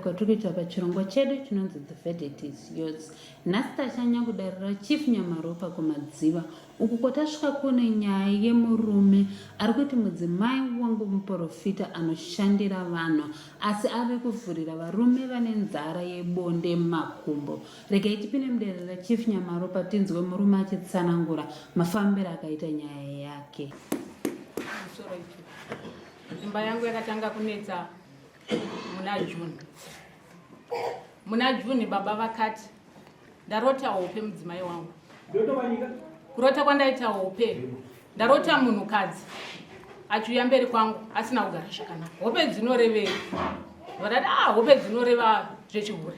kwatiri kuita pachirongwa chedu chinonzi The Verdict is Yours. Nhasi tashanya kudarira Chief Nyamaropa kuMadziva uku kwatasvika kune nyaya yemurume ari kuti mudzimai wangu muporofita anoshandira vanhu asi ave kuvhurira varume vane nzara yebonde makumbo. Regai tipinde mudare raChief Nyamaropa tinzwe murume achitsanangura mafambiro akaita nyaya yake. Imba yangu yakatanga kunetsa muna June. Muna June baba vakati ndarota hope mudzimai wangu. Kurota kwandaita hope ndarota munhukadzi achiuya mberi kwangu asina kugara zvakanaka. Hope dzinorevei? Vakati ah, hope dzinoreva zvechihure.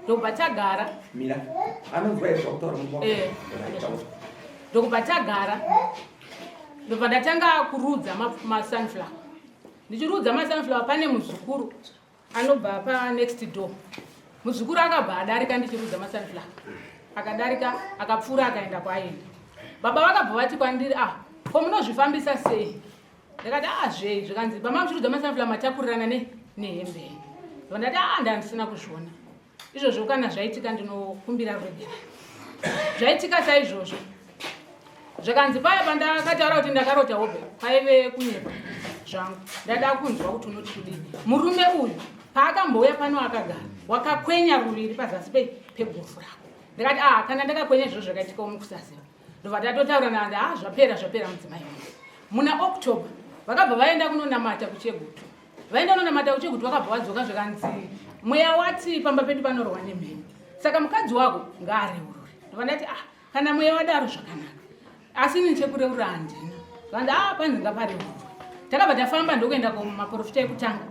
Ndokubva tagara. Mira. Anonzwa here zvakutaura murume wako? Eh. Ndokubva tagara. Ndobva ndatanga kurudza masunflower. Ndichirudza masunflower pane muzukuru anobva pa next door. Muzukuru akabva adarika ndichirudza masunflower. Akadarika akapfuura akaenda kwaaienda. Baba vakabva vati kwandiri ah ko munozvifambisa sei? Ndakati ah zvei zvikanzi baba muchirudza masunflower matakurirana ne nehembe. Ndobva ndati ah ndandisina kuzviona. Izvozvo kana zvaitika ndinokumbira ruregerero. Zvaitika saizvozvo. Zvakanzi paya pandakataura kuti ndakarota hope kwaive kunyepa zvangu. Ndada kunzwa kuti unoti kudii. Murume uyu paakambouya pano akagara wakakwenya ruviri pazasi pegofu rako. Ndakati ah kana ndakakwenya izvozvo zvakaitika mukusaziva. Ndobva tatotaura nandi ah zvapera zvapera mudzimai wangu. Muna October vakabva vaenda kunonamata kuChegutu. Vaenda kunonamata kuChegutu vakabva vadzoka zvikanzi mweya wati pamba pedu panorwa nemheni. Saka mukadzi wako ngaareurure. Ndobva ndati ah kana mweya wadaro zvakanaka. Asi ini chekureurura handina. Zvikanzi ah panzi ngapareururwe. Takabva tafamba ndokuenda kumaporofita ekutanga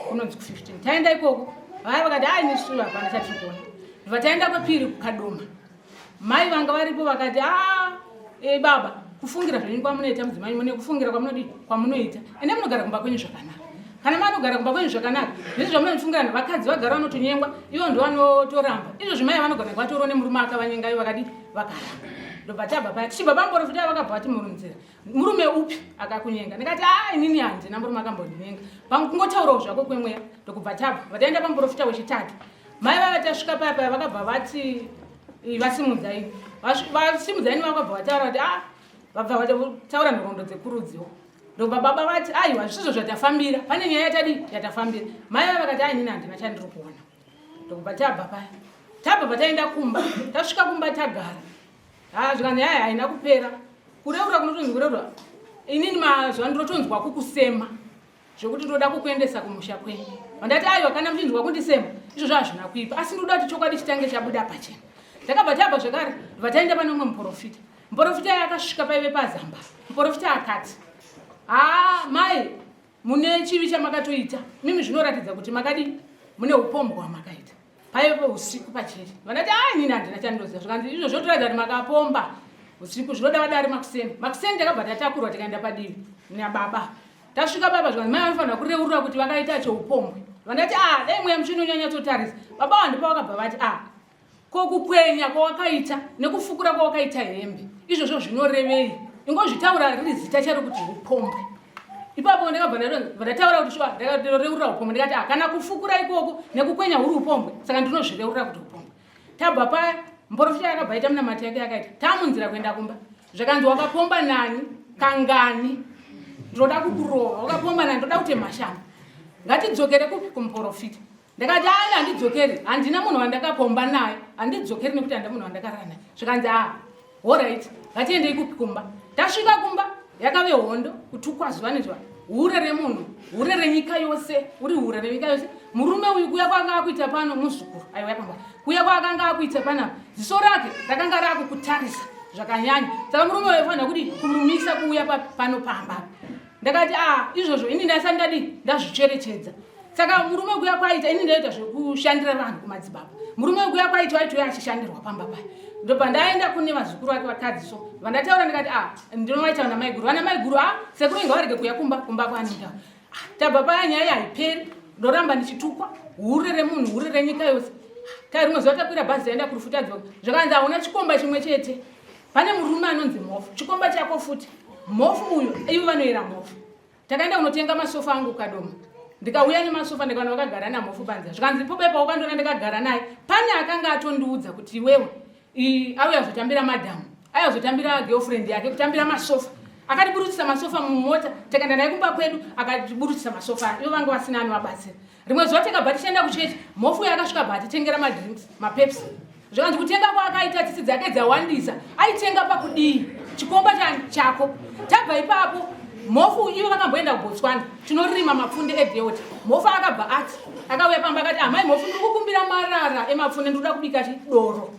kunonzi ku 15. Taenda ikoko vaya vakati ah ini sure hapana chatiri kuona. Ndobva taenda kwepiri kuKadoma. Mai vanga varipo vakati ah e baba kufungira zvenyu kwamunoita mudzimai mune kufungira kwamunodii kwamunoita ende munogara kumba kwenyu zvakanaka kana manogara kumba kwenyu zvakanaka zvese zvamunofungirana vakadzi vagara vanotonyengwa ivo ndovanotoramba izvo zvimai vanogona kuvatoro nemurume akavanyenga ivo vakadii vakaramba ndobva tabva paya tichibva pamuporofita vakabva vati murunzira murume upi akakunyenga ndikati a inini handina murume akambondinyenga kungotaurawo zvako kwemweya ndokubva tabva vataenda pamuporofita wechitatu Mai vava tasvika paya paya vakabva vati vasimudzai vasimudzai vakabva vataura kuti ah vabva vataura nhoroondo dzekurudziwo ndobva baba vati aiwa zvisizvo zvatafambira pane nyaya yatadii yatafambira mai vava vakati ai nini handina chandiri kuona ndokubva tabva paya tabva pataenda kumba tasvika kumba tagara ah zvikanzi yaya haina kupera kureura kunotonzi kureura inini mazuva ndinotonzwa kukusema zvekuti ndoda kukuendesa kumusha kwenyu vandati aiwa kana muchinzwa kundisema izvozvo hazvina kuipa asi ndoda kuti chokwadi chitange chabuda pachena takabva tabva zvekare ndobva taenda pane umwe muprofita muprofita iye akasvika paive pazamba muprofita akati haa mai mune chivi chamakatoita mimi zvinoratidza kuti makadii mune upombwa hwamakaita paive peusiku pachiri vandati a inini handina chandinoziva zvikanzi izvo zvotoratidza kuti makapomba usiku zvinoda vadari makuseni makuseni takabva tatakurwa tikaenda padivi nababa tasvika baba zvikanzi mai vanofanira kureurura kuti vakaita cheupombwe vandati a dai mweya mutsvene unyanyatsotarisa baba vandipa vakabva vati a ko kukwenya kwawakaita nekufukura kwawakaita hembe izvozvo zvinorevei ingozvitaura riri zita charo kuti upombwe ipapo ndakabva ndataura kuti shuwa ndakareurura upombwe ndikati ah, kana kufukura ikoko nekukwenya huri upombwe saka ndinozvireurura kuti upombwe tabva paya muprofita yakabva aita munamati yake yakaita tamunzira kuenda kumba zvakanzi wakapomba nani kangani ndinoda kukurova wakapomba nani ndoda kuti mashamba ngatidzokere kupi kumuprofita ndakati ai handidzokeri handina munhu wandakapomba naye handidzokeri nekuti handina munhu wandakarara naye zvikanzi a horit ngatiendei kupi kumba tasvika kumba yakave hondo kutukwa zuva nezuva hure remunhu hure renyika yose uri hure renyika yose murume uyu kuya kwaanga akuita pano muzukuru aiwa pamba kuya kwaakanga akuita panapa ziso rake rakanga rakukutarisa zvakanyanya saka murume uyu aifanira kudi kumumisa kuuya pano pamba ndakati a izvozvo ini ndasati ndadii ndazvicherechedza saka murume kuya kwaita ini ndaita zvekushandira vanhu kumadzibaba murume kuya kwaita waitouya achishandirwa pamba paya ndobva ndaenda kune vazukuru vake vakadzi so vandataura ndikati a ah, ndinovaita vana maiguru vana maiguru a ah, sekuru inga varege kuya kumba kumba kwaanoita ah, tabva paya nyaya haiperi ndoramba ndichitukwa hure remunhu hure renyika yose kai rimwe zuva takwira bhazi taenda kurufu tadzoka zvakanzi hauna chikomba chimwe chete pane murume anonzi mhofu chikomba chako futi mhofu uyo ivo vanoera mhofu takaenda kunotenga masofa angu kadoma Ndikauya nemasofa ndikaona vakagara naMhofu panze. Zvikanzi pope paukandiona ndakagara naye pane akanga atondiudza kuti iwewe auya kuzotambira madhamu, auya kuzotambira girlfriend yake, kutambira masofa. Akatiburutsisa masofa mumota, takaenda naye kumba kwedu, akatiburutsisa masofa. Ivo vanga vasina anovabatsira. Rimwe zuva takabva tichienda kuchechi, Mhofu uyo akasvika bva atitengera madrinks, mapepsi. Zvikanzi kutenga kwaakaita tsitsi dzake dzawandisa, aitenga pakudii? Chikomba chako. Tabva ipapo, Mhofu ivo vakamboenda kuBotswana, tinorima mapfunde edelta. Mhofu akabva ati, akauya pamba akati, amai Mhofu ndiri kukumbira marara emapfunde, ndiri kuda kubika chidoro.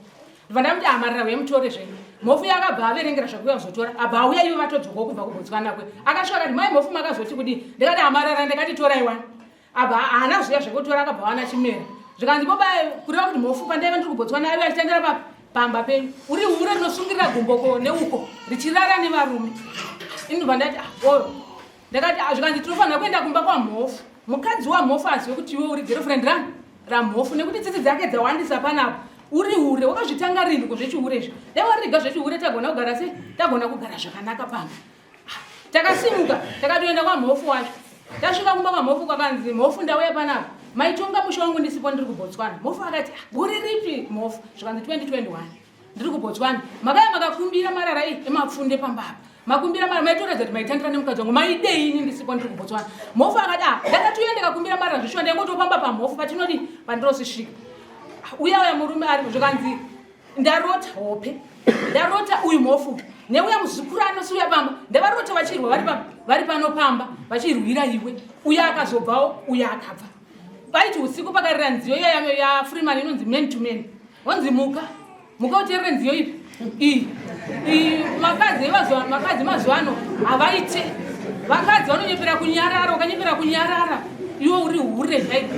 Ndibva ndamuti, ah, marara uye mutore zvenyu. Mhofu uyo akabva averengera zvekuuya kuzotora, abva auya ivo vatodzokawo kubva kuBotswana kwe. Akasvika akati, mai Mhofu makazoti kudii? Ndikati, ah, marara ndakati torai wani. Abva haana zviya zvekutora akabva wana chimera. Zvikanzi baba kureva kuti Mhofu pandaiva ndiri kuBotswana aive achitandira papi? Pamba penyu. Uri hure rinosungirira gumboko neuko richirara nevarume. Ini ndobva ndati ah, oyo. Ndakati ah, zvikanzi tinofanira kuenda kumba kwaMhofu. Mukadzi waMhofu azive kuti iwe uri girlfriend rani raMhofu nekuti tsitsi dzake dzawandisa panapa. Uri hure wakazvitanga rini ko zvechihure izvi? Dai wariga zvechihure tagona kugara sei? Tagona kugara zvakanaka pano. Takasimuka takatoenda kwaMhofu wacho. Tasvika kumba kwaMhofu kwakanzi Mhofu ndauya panapa. Maitonga musha wangu ndisipo ndiri kuBotswana. Mhofu akati ah, gore ripi Mhofu? Zvikanzi 2021 ndiri kuBotswana. Makaya makakumbira marara ei emapfunde pamba apa. Makumbira marara maitoratidza kuti maitandira nemukadzi wangu. Maidei ini ndisipo ndiri kuBotswana. Mhofu akati ah, ndakatouya ndikakumbira marara zvishuwa ndaingotopamba paMhofu patinodii pandirosisvika. Uya uya murume ari zvikanzi ndarota hope ndarota uyu mhofu neuya muzukuru anosiuya pamba ndavarota vachirwa vari pamba vari pano pamba vachirwira iwe uya akazobvawo uya akabva vaiti usiku pakarira nziyo iya yafreeman inonzi man to man wanzi muka muka uteerere nziyo ipi iyi iyi vakadzi mazuva vakadzi mazuva ano havaite vakadzi vanonyepera kunyarara ukanyepera kunyarara iwe uri hure chaiko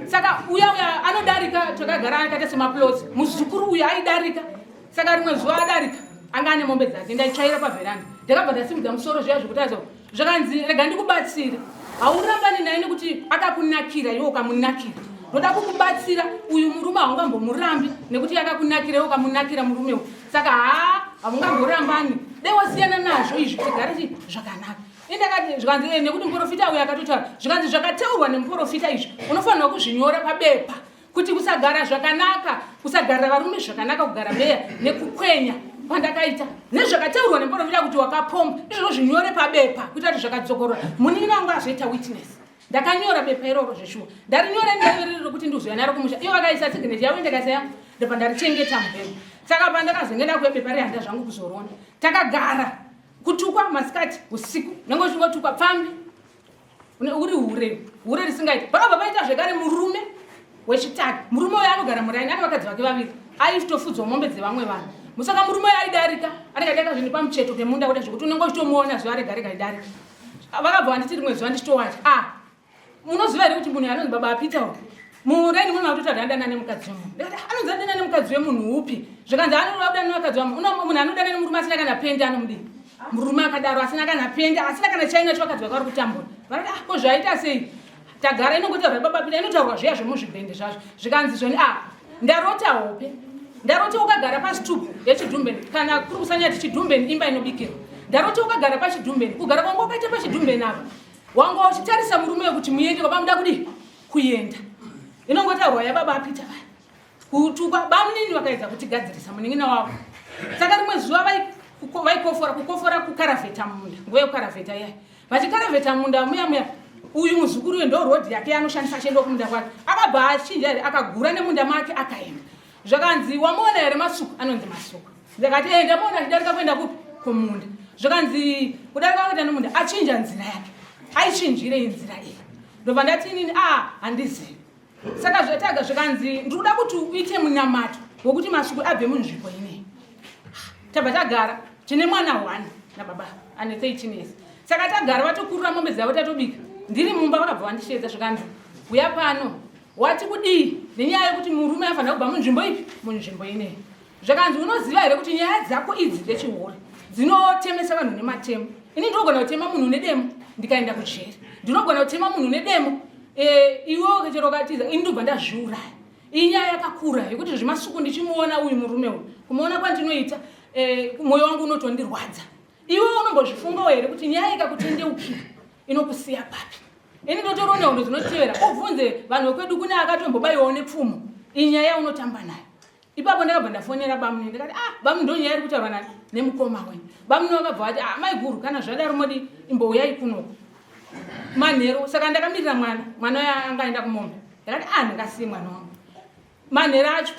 saka uya uya anodarika takagara akaita semaplots muzukuru uyu aidarika saka rimwe zuva adarika anga ane mombe dzake ndaitsvaira pavheranda ndakabva ndasimudza musoro zviya zvekuti azo zvakanzi rega ndikubatsire haurambani naye nekuti akakunakira iwe ukamunakira ndoda kukubatsira uyu murume haungambomurambi nekuti akakunakira iwe ukamunakira murume uyu saka haa hamungamborambani dai wasiyana nazvo izvi tigare chi zvakanaka indakati zvikanzi eh, nekuti muprofita uyu akatotaura zvikanzi zvakataurwa nemuprofita izvi unofanirwa kuzvinyora pabepa kuti kusagara zvakanaka kusagarira varume zvakanaka kugara meya nekukwenya kwandakaita nezvakataurwa nemuprofita kuti wakapomba izvozvo zvinyore pabepa kuita kuti zvakadzokorora munin'ina wangu azoita witness ndakanyora bepa iroro zveshuwa ndarinyora ndaivereri rokuti ndizouya naro kumusha iyo vakaisa signature yavo ndakaisa yangu ndobva ndarichengeta mubhero saka pandakazenge ndakuya bepa rehanda zvangu kuzorona takagara kutukwa masikati usiku nenge uchingotukwa pfambi uri hure hure risingaiti pakabva paita zvekare murume wechitatu murume uyo anogara muraini ane vakadzi vake vaviri aitofudzwa mombe dzevamwe vanhu musaka murume uyo aidarika anenge adarika zvinhu pamucheto pemunda kuda zvekuti unenge uchitomuona zuva rega rega idarika vakabva vanditi rimwe zuva ndichitowacha ah munoziva here kuti munhu anonzi baba apeter uyu muraini muno akutotaura adana nemukadzi wemunhu ndikati ah, anonzi adana nemukadzi wemunhu upi zvikanzi anoda nemukadzi wemunhu munhu anodana nemurume asina kana pendi anomudii murume akadaro asina kana pendi asina kana chaina cho vakadzi vakavari kutambura vanoti ah ko zvaita sei tagara inongotaurwa baba pita inotaurwa zviya zvemuzvibhende zvazvo zvikanzi zvoni ah ndarota hope ndarota ukagara pasitupu yechidhumbeni kana kuri kusanyati chidhumbeni imba inobikirwa ndarota ukagara pachidhumbeni kugara kwanga wakaita pachidhumbeni apa wanga uchitarisa murume wekuti muende kwaba muda kudii kuenda inongotaurwa yababa apita vaya kutukwa bamunini vakaedza kutigadzirisa munin'ina wavo saka rimwe zuva vaikofora kukofora kukaravheta munda nguva yekukaravheta iya vachikaravheta munda muya muya uyu muzukuru uyu ndo road yake yanoshandisa achienda kumunda kwake akabva achinja here akagura nemunda make akaenda zvakanzi wamuona here masuku anonzi masuku ndakati e ndamuona achidarika kuenda kupi kumunda zvakanzi kudarika kuenda nemunda achinja nzira yake aichinjirei nzira iyi ndobva ndati inini a ah, handizivi saka zvataga zvikanzi ndiri kuda kuti uite munamato wekuti masuku abve munzvimbo inei tabva tagara tine mwana one nababa ane 13 years saka tagara vatokurura mombe dzavo tatobika ndiri mumba vakabva vandisheedza zvikanzi uya pano wati kudii nenyaya yekuti murume afanira kubva munzvimbo ipi munzvimbo inei Zvakanzi unoziva here kuti nyaya dzako idzi dzechihure dzinotemesa vanhu nematemo. Ini ndinogona kutema munhu nedemo ndikaenda kujeri. Ndinogona kutema munhu nedemo e, iwe chero ukatiza ini ndobva ndazviuraya. Inyaya yakakura yekuti zvemasuku ndichimuona uyu murume uyu kumuona kwandinoita e, mwoyo wangu unotondirwadza. Iwe unombozvifungawo here kuti nyaya ikakutendeukira inokusiya papi? Ini ndotoriwo nehondo dzinotevera. Ubvunze vanhu vekwedu kune akatombobaiwawo nepfumo. Iyi nyaya yaunotamba nayo. Ipapo ndakabva ndafonera bamuni ndikati ah bamuni ndo nyaya iri kutaurwa nani nemukoma wenyu. Bamuni vakabva vati ah maiguru kana zvadaro modi imbouyai kunoko. Manheru saka ndakamirira mwana, mwana uya anga aenda kumombe. Ndakati ah ndingasiye mwana wangu. Manheru acho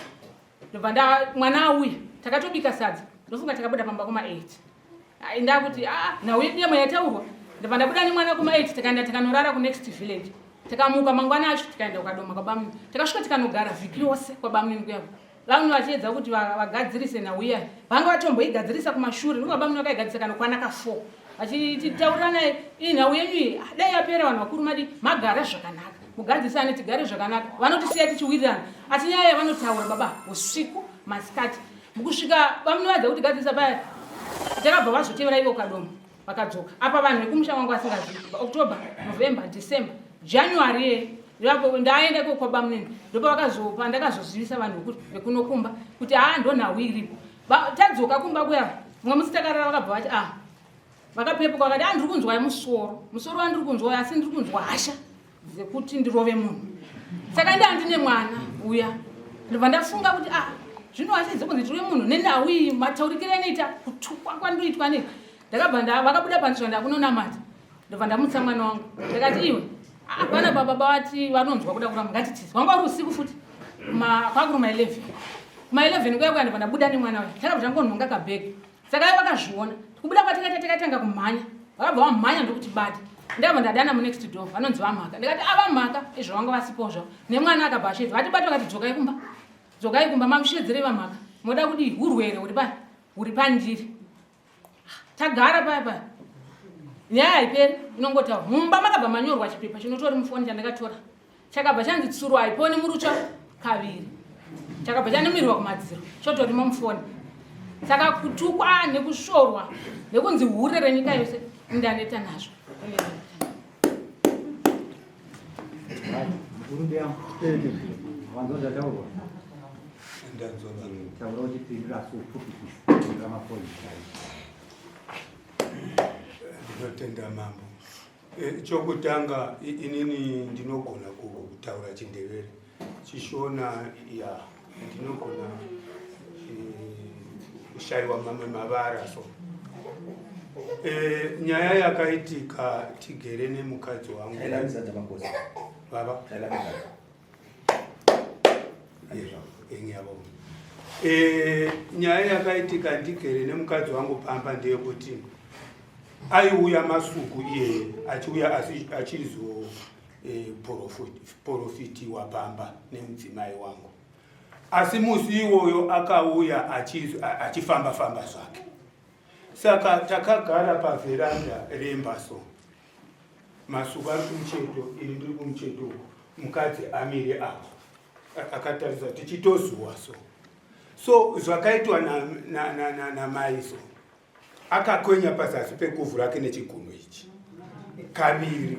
ndobva nda mwana auya takatobika sadza ndofunga takabuda pamba kuma 8 ndakuti ah nhau yedu yamwe yataurwa ndobva ndabuda nemwana kuma 8 tikaenda tikanorara kunext village tikamuka mangwana acho tikaenda kukadoma kwabamuni takasvika tikanogara vhiki yose kwabamuni kuyako vamwe vachiedza kuti vagadzirise nhau iya vanga vatomboigadzirisa kumashure ndokuva bamuni vakaigadzirisa kanokwana ka 4 vachitaurirana iyi nhau yenyu iyi ah, dai yapera vanhu vakuru madi magara zvakanaka mugadzirisane tigare zvakanaka vanotisiya tichiwirirana asi nyaya yavanotaura baba usiku masikati mukusvika vamunovaidza kuti gadzirisa paya takabva vazotevera ivo kadoma vakadzoka apa vanhu vekumusha wangu vasingazivi october november december january ye ndapo ndaenda iko kwabamunini ndopavakazopa ndakazozivisa vanhu vekunokumba kuti haa ndonhau iripo tadzoka kumba kuya mumwe musi takarara vakabva vati ah vakapepuka vakati ah ndiri kunzwa musoro musoro wandiri kunzwa asi ndiri kunzwa hasha dzekuti ndirove munhu saka ndaa ndine mwana uya ndobva ndafunga kuti ah zvino hasha dzekunzi tirove munhu nenhau iyi mataurikiro anoita kutukwa kwandoitwa nei ndakabva nda vakabuda panze zvandakunonamata ndobva ndamutsa mwana wangu ndakati iwe hapana baba vati vanonzwa kuda kuramba ngatitize wanga uri usiku futi kwakuri ma 11 ma 11 kuya kuya ndobva ndabuda nemwana uya takabva tangonhonga kabhegi saka ivo vakazviona kubuda kwatakaita takatanga kumhanya vakabva vamhanya ndokutibata ndakabva ndadana munext door vanonzi vamhaka ndikati avamhaka ah, izvo vanga vasipo zvavo nemwana akabva ashedza vatibata vakati dzokai kumba dzokai kumba mamushedzerei vamhaka moda kudii urwere uri pa uri pandiri tagara paya paya nyaya haiperi inongotaura mumba makabva manyorwa chipepa chinotori mufoni chandakatora chakabva chanzi tsuro haiponi murutsva kaviri chakabva chanimirwa kumadziro chotorimo mufoni saka kutukwa nekusvorwa nekunzi hure renyika yose ndaneta nazvo Ndinotenda mambo. Eh, chokutanga inini ndinogona kutaura chindevere chishona ya ndinogona eh, kushaiwa mamwe mavara so eh, nyaya yakaitika tigere nemukadzi wangu baba ngiyabonga eh, nyaya yakaitika ndigere nemukadzi wangu pamba ndeyekuti aiuya masuku iyeye achiuya achizo eh, porofitiwa pamba nemudzimai wangu asi musi iwoyo akauya achifamba famba zvake saka takagara pavheranda remba so masuku ari kumucheto ini ndiri kumucheto uko mukadzi amire apo akatarisa tichitozuwa so so zvakaitwa namai na, na, na, na so akakwenya pazasi peguvhu rake nechigunwe ichi kaviri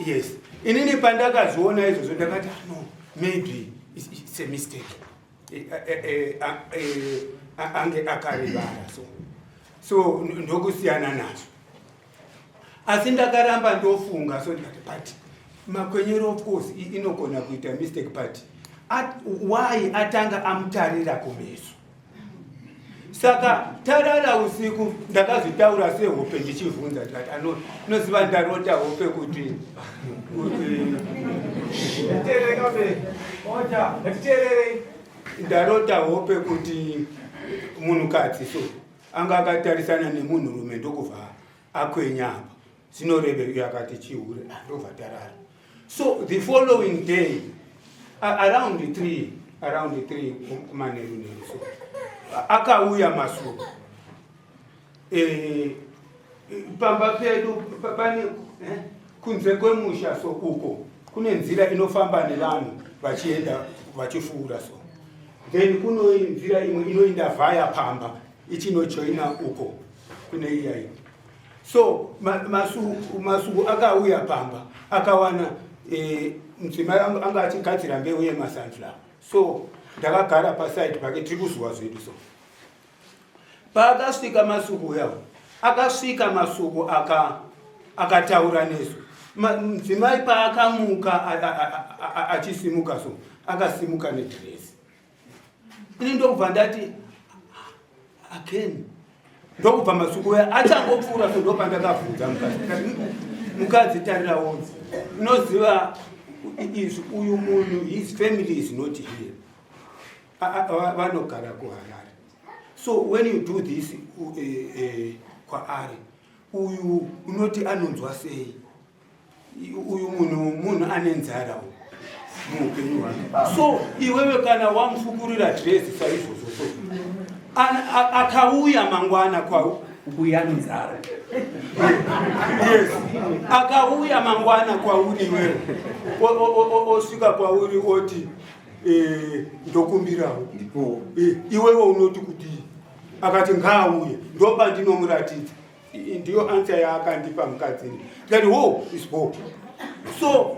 yes inini pandakazviona izvozvo ndakati ah, no maybe it's a mistake e, e, e, ange akarivara so so ndokusiyana nazvo asi ndakaramba ndofunga so ndikati but makwenyero of course inogona kuita mistake but at, why atanga amutarira kumeso saka tarara usiku ndakazvitaura sehope ndichivhunza ndikati anoziva ndarota hope kuti ndarota hope kuti munhukadzi so anga akatarisana nemunhurume ndokubva akwenya apa zinoreve uyo akati chihure ah, ndobva tarara so the following day around 3 around 3 kumanheru nheru so akauya masuku eh, pamba pedu pane eh, kunze kwemusha so uko kune nzira inofamba nevanhu vachienda vachifuura so then kuno nzira imwe inoenda vhaya pamba ichinojoina uko kune iya iyo so masuku masuku akauya pamba akawana eh, mudzimai anga achigadzira mbeu yemasunflower so ndakagara paside pake tiri kuzuwa zvedu so paakasvika masuku uyawo Akasvika masuku aka akataura nesu. Mudzimai paakamuka achisimuka so akasimuka nedress. Ini ndokubva ndati again ndokubva masuku uya achangopfuura so ndopandakabvunza mukadzi ndikati mukadzi tarira wonzi unoziva izvi uyu munhu his family is not here vanogara kuharare so when you do this eh, kwaari uyu unoti anonzwa sei uyu munhu munhu ane nzara uyu muupenyu hwake so iwewe kana wamufukurira dresi saizvozvo so akauya mangwana kwau uyu ane nzara yes akauya mangwana kwauri iwewe osvika kwauri oti eh, ndokumbirawo eh, iwewe unoti kudii akati ngaauye ndopandinomuratidza ndiyo answer yaakandipa mukadzi ndikati ho is ho so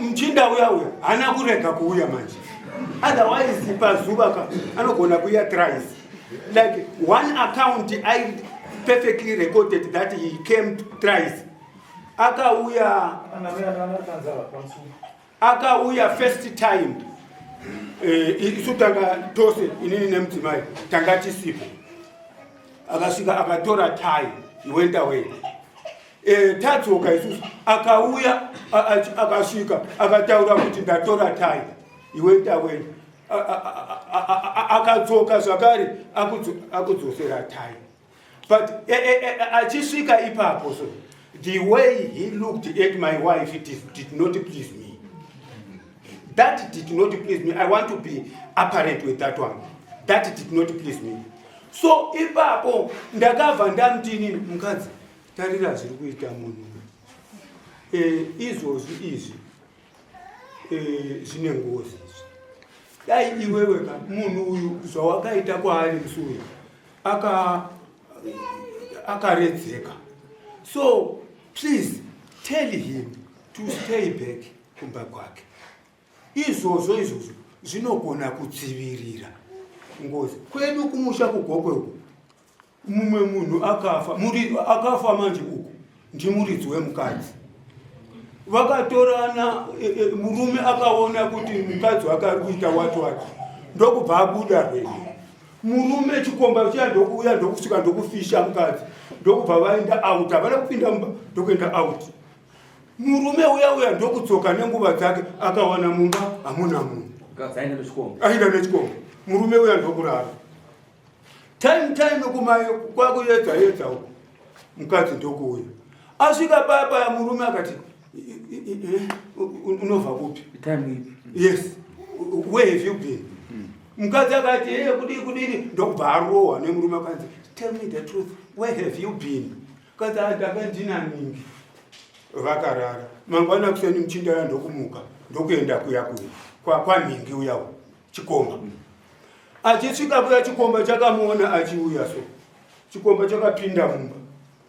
mchinda uya uya haana kurega kuuya manje otherwise pazuva ka anogona kuuya thrice like one account i perfectly recorded that he came thrice akauya akauya first time eh, isu tanga tose inini nemudzimai tanga tisipo akasvika akatora tai he went away eh, tadzoka isusu akauya akasvika akataura kuti ndatora tai he went away akadzoka zvakare akudzosera tai but eh, eh, eh, achisvika ipapo so the way he looked at my wife it is, did not please me that did not please me i want to be apparent with that one that did not please me so ipapo ndakabva ndamutini mukadzi tarira zviri kuita munhu e, izvozvi izvi e, zvine ngozi izvi dai iwewe ka munhu uyu zvawakaita kwaari musi uyu akaredzeka so please tell him to stay back kumba kwake izvozvo izvozvo zvinogona kudzivirira ngozi kwedu kumusha kugokwe uku mumwe munhu akafa muri akafa manje uku ndimuridzi wemukadzi vakatorana e, e, murume akaona kuti mukadzi wake ari kuita wati wati ndokubva abuda rwendo murume chikomba chiya ndokuuya ndokusvika ndokufisha mukadzi ndokubva vaenda out havana kupinda mumba ndokuenda out murume uya uya ndokudzoka nenguva dzake akawana mumba hamuna munhu aenda nechikomba murume uya ndokurara time time kumai kwakuyedza yedza uko mukadzi ndokuuya asvika paya paya murume akati unobva kupi yes where have you been hmm. mukadzi akati e kudii kudini ndokubva arohwa nemurume akanzi tell me the truth where have you been mukadzi akati ndanga ndina ningi vakarara mangwana kuseni muchinda uya ndokumuka ndokuenda kuya kuya kwanhingi uyawo chikomba mm. Achisvika kuya chikomba chakamuona achiuya so chikomba chakapinda mumba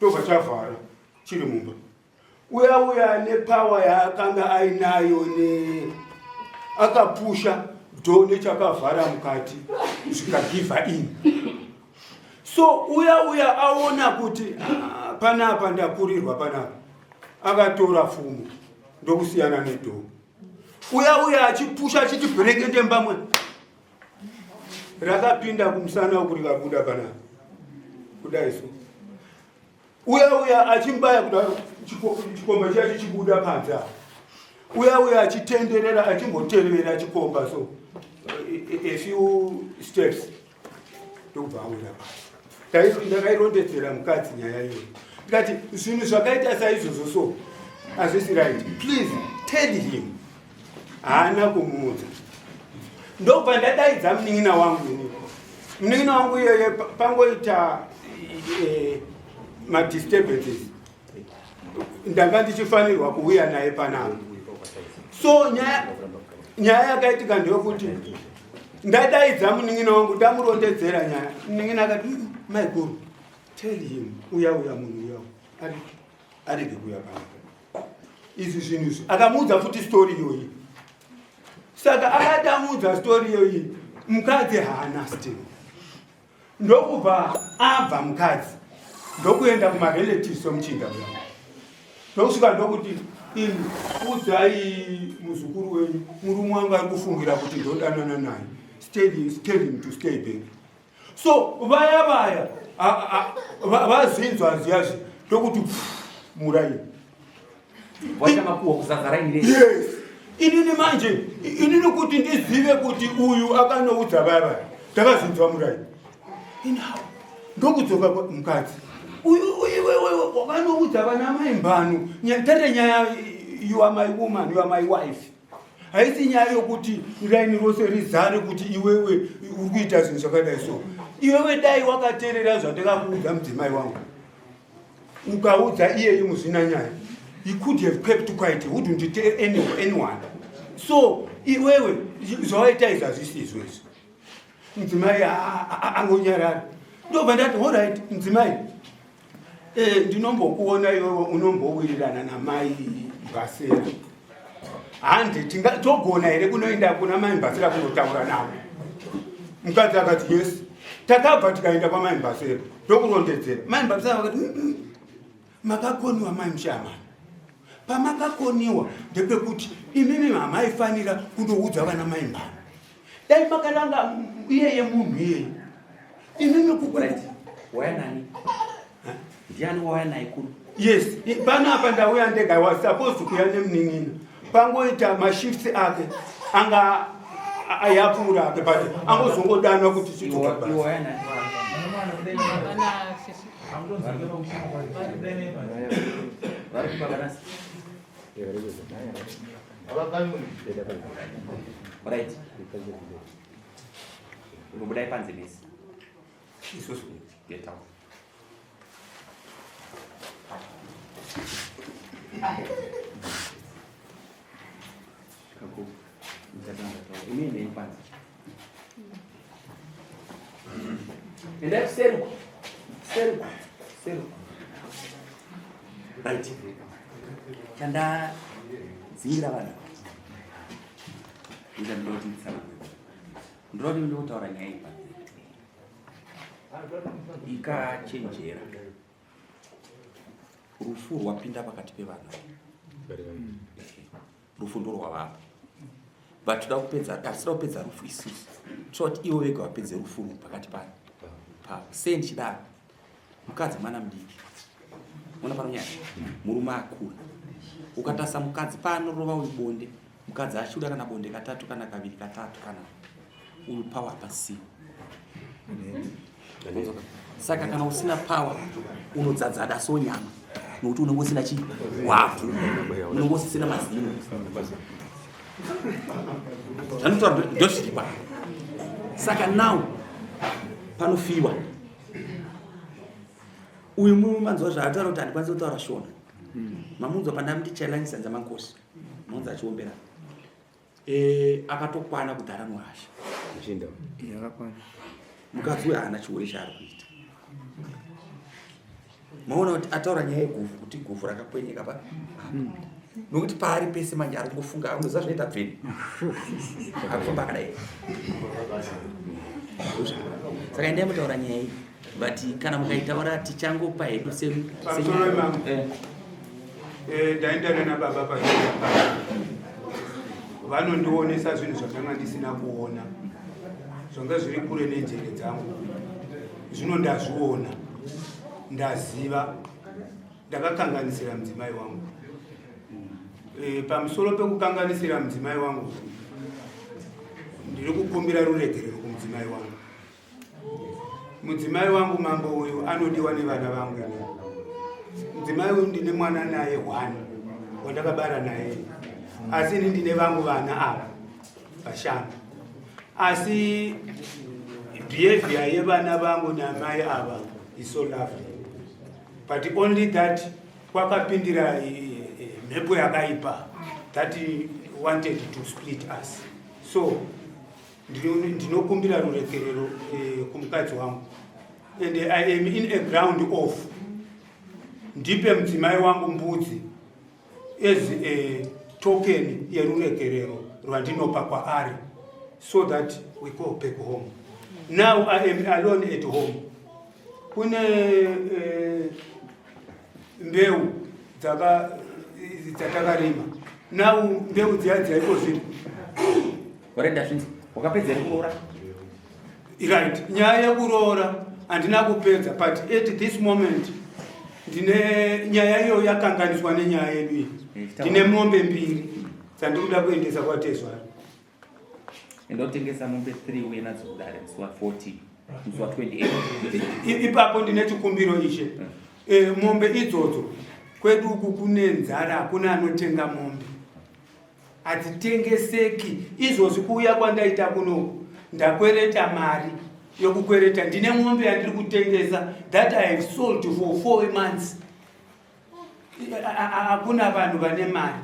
tobva chavhara chiri mumba uya uya nepawa yaakanga ainayo ne akapusha dho nechakavhara mukati zvikagiva in so uya uya aona kuti ah, panapa ndakurirwa panapa akatora fumo ndokusiyana nedhoo uya uya achipusha achiti bherekete mbamwe rakapinda kumusana uku rikabuda panapa kudai so uya uya achimubaya kudaro chikomba chiya chichibuda panze apo uya uya achitenderera achimboterevera chikomba so a few steps ndokubva awira pasi ndakairondedzera mukadzi nyaya iyoyo ndikati zvinhu zvakaita saizvozvo so hazvisi right please tell him haana kumuudza ndobva ndadaidza munin'ina wangu ini munin'ina wangu iyeye pangoita e, madisturbances ndanga ndichifanirwa kuuya naye panapa so nyaya yakaitika ndeyokuti ndadaidza munin'ina wangu ndamurondedzera nyaya munin'ina akati mm, maiguru tell him uya uya munhu uya arege kuuya panapa izvi zvinhu izvi akamuudza futi story iyoyi saka akati amuudza story iyoyi mukadzi haana still ndokubva abva mukadzi Ndokuenda kumarelatives omuchinda uya. Ndokusvika ndokuti imi udzai muzukuru wenyu murume wangu ari kufungira kuti ndodanana naye. Tell him to stay back. So vaya vaya vazinzwa zviya zvi ndokuti muraini. Yes. Inini manje inini kuti ndizive kuti uyu akanoudza vaya vaya ndakazinzwa muraini. Inawo ndokudzoka mukadzi uyu iwewe wakanoudza vana mai mbano tarira nyaya you are my woman you are my wife haisi nyaya yokuti raini rose rizare kuti iwewe uri kuita zvinhu zvakadai so iwewe dai wakateerera zvandakakuudza mudzimai wangu ukaudza iyeyu muzvina nyaya he could have kept quiet he wouldn't tell anyone so iwewe zvawaita izvi hazvisi izvo izvi mudzimai angonyarara ndobva ndati horit mudzimai eh, ndinombokuona iwewe unombowirirana namai mbasera handi togona here kunoenda kuna mai mbasera kunotaura navo mukadzi akati yes takabva tikaenda kwamai mbasera ndokurondedzera mai mbasera vakati mm, mm, makakoniwa mai mushamani pamakakoniwa ndepekuti imimi hamaifanira kundoudza vana mai mbano dai makaranga iyeye munhu iyeye imimi kuwaya nani ndiani wauya naye kuno yes panapa ndauya ndega i was supposed kuya nemunin'ina pangoita mashifts ake anga ayapfuura ake but angozongodanwa kuti chidzoka wauya nani vari kubakanasi Right. Unobudai panze mese. Isusu get out. Kako. Ndichatanga taura. Imi endai panze. Endai kuseri uko. Kuseri uko. Kuseri uko. Right. Chandadzingira vanhu. Ita ndinoti nditsanangure. Ndinoti ndikutaura nyaya iyi panze. Ikachenjera. Rufu rwapinda pakati pevanhu. Rufu ndorwavapo. But toda kupedza, hatisida kupedza rufu isusu. Toda kuti ivo vega vapedze rufu urwu pakati pavo. Sei ndichidaro? Mukadzi mwana mudiki. Ona pano nyaya. Murume akura. Ukatarisa mukadzi paanorova uyu bonde, mukadzi achiuda kana bonde katatu kana kaviri katatu kana uyu power pasina. Saka kana usina power unodzadzada so nyama nokuti unenge usina chi wavhu unenge usisina mazino zvanotaura ndozviripa saka now panofiwa uyu murume manzwa zvaataura kuti handikwanisi kutaura shona mamunzwa pandamuti challenge sanza mankosi manzwa achiombera Eh, akatokwana kudhara nohasha mukadzi uyo haana chihure chaari kuita maona kuti ataura nyaya yeguvhu kuti guvhu rakakwenyeka pa nokuti paari pese manje ari kungofunga unoziva zvinoita bveni akufamba akadai saka endai mutaura nyaya iyi but kana mukaitaura tichangopa hedu eh. eh, ndaendana nababa pa vanondionesa zvinhu zvandanga ndisina kuona zvanga zviri kure nenjere dzangu zvino ndazviona ndaziva ndakakanganisira mudzimai wangu e, pamusoro pekukanganisira mudzimai wangu ndiri kukumbira ruregerero kumudzimai wangu Mudzimai wangu mambo uyu anodiwa nevana vangu ini. Mudzimai uyu ndine mwana naye one wandakabara naye, asi ini ndine vangu vana ava vashanu. Asi behavior yevana vangu namai ava is so lovely, but only that kwakapindira mhepo yakaipa that wanted to split us so ndinokumbira ruregerero eh, kumukadzi wangu and i am in a ground off ndipe mudzimai wangu mbudzi as a token yeruregerero rwandinopa kwaari so that we go back home now i am alone at home. Kune eh, mbeu dzatakarima now mbeu dziya dziyaiko zviri Warenda zvinzi wakapedza here kuroora? Right, nyaya yekuroora handina kupedza but at this moment ndine nyaya iyoyo yakanganiswa nenyaya yedu iyi. Eh, Ndine mombe mbiri dzandikuda kuendesa kwatezvara. Enda utengesa mombe 3 uye nadzo kudare musi wa 40 musi wa 28. Ipapo ndine chikumbiro ishe. Eh, mombe idzodzo kwedu uku kune nzara hakuna anotenga mombe. Hadzitengeseki izvozvi kuuya kwandaita kunoku ndakwereta mari yokukwereta ndine mombe yandiri kutengesa that I have sold for 4 months. Hakuna vanhu vane mari.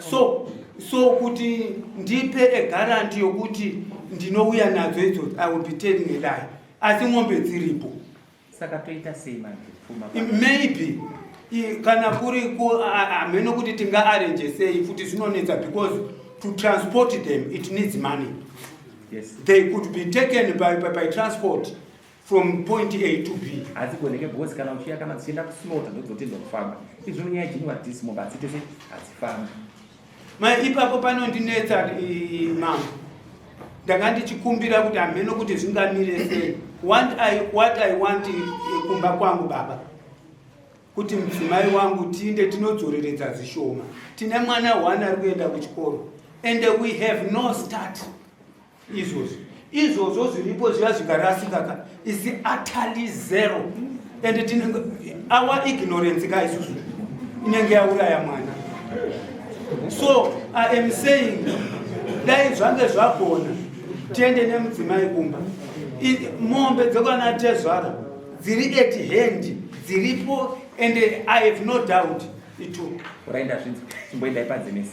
So so kuti ndipe a guarantee yokuti ndinouya nadzo idzodzo I will be telling a lie. Asi mombe dziripo. Saka toita sei manje pfuma? Maybe kana kuri ku hameno kuti tinga arrange sei futi zvinonetsa because to transport them it needs money. Yes. They could be taken by transport from point A to B. Hadzigoneke because kana uchiya kana dzichienda kuslaughter ndodzotendwa kufamba. Izvo nyaya dzino vadzisi mombe hadziite sei hadzifambi. Mai ipapo panondinetsa mama. Ndanga ndichikumbira kuti hameno kuti zvingamire sei. What I want kumba kwangu baba. Kuti mudzimai wangu tiinde tinodzoreredza zvishoma. Tine mwana one ari kuenda kuchikoro. And we have no start. Izvozvo. Izvozvo zviripo zviya zvikarasika ka. Is utterly zero. And tinenge, our ignorance ka isusu inenge yauraya mwana. So I am saying dai zvange zvagona tiende nemudzimai kumba. Mombe dzekwana tezvara dziri at hand dziripo and I have no doubt itu. Uraenda zvinzi chimboendai panze mese.